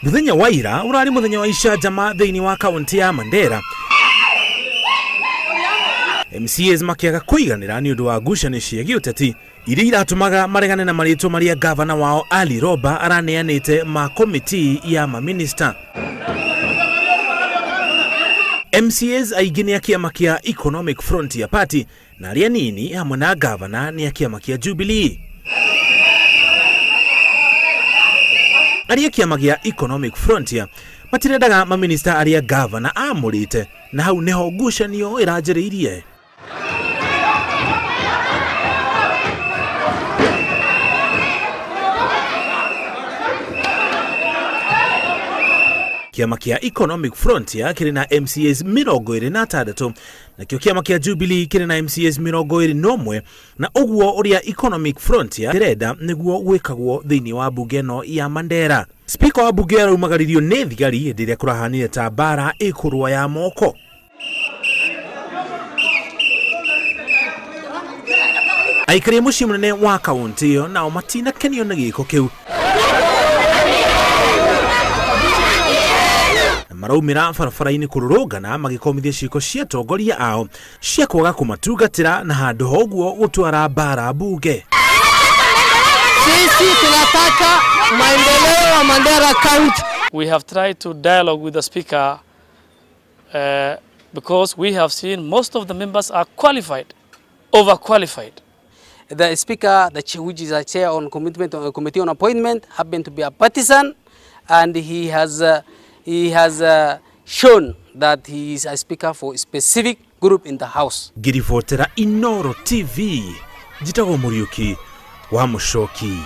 Muthenya wa ira urari muthenya wa icanjama thiini wa kaunti ya Mandera. MCAs makiaga kuiganira ni undu wa ngucanio cia giuteti iria iratumaga maregane na maritwa maria gavana wao Ali Roba araneanite ma komiti ya maminista. MCAs aingĩ nĩ a kĩama kĩa Economic Frontier Party na arĩa nini hamwe na gavana nĩ a kĩama kĩa Jubilee. Arĩa kĩama gĩa Economic Frontier matirendaga maminista arĩa gavana amũrĩte, na hau nĩho ngucanio ĩranjĩrĩirie. Kĩama kĩa Economic Frontier kĩrĩ na MCAs 26, nakĩo kĩama kĩa Jubilee kĩrĩ na MCAs 21, na ũguo ũrĩa Economic Frontier kĩrenda nĩguo gwĩkagwo thĩinĩ wa bunge ĩno ya Mandera. Speaker wa bunge araumagaririo nĩ thigari hĩndĩ ĩrĩa kũrahanire ta mbara ĩkũrũa ya moko. Aikari a mũciĩ mũnene wa kaunti ĩyo nao matinakenio nĩ gĩko kĩu, maraumĩra barabara-inĩ kũrũrũngana magĩkomithia ciĩko cia atongoria ao cia kwaga kũmatungatĩra na handũ ha ũguo gũtwara mbara bunge. Sisi tunataka maendeleo ya Mandera County. We have tried to dialogue with the speaker because we have seen most of the members are qualified, overqualified. The speaker, which is a chair on commitment on committee on appointment, happened to be a partisan, and he has shown that he is a speaker for a specific group in the house. Ngiribotera Inoro TV, njitagwo Muriuki wa Mucoki.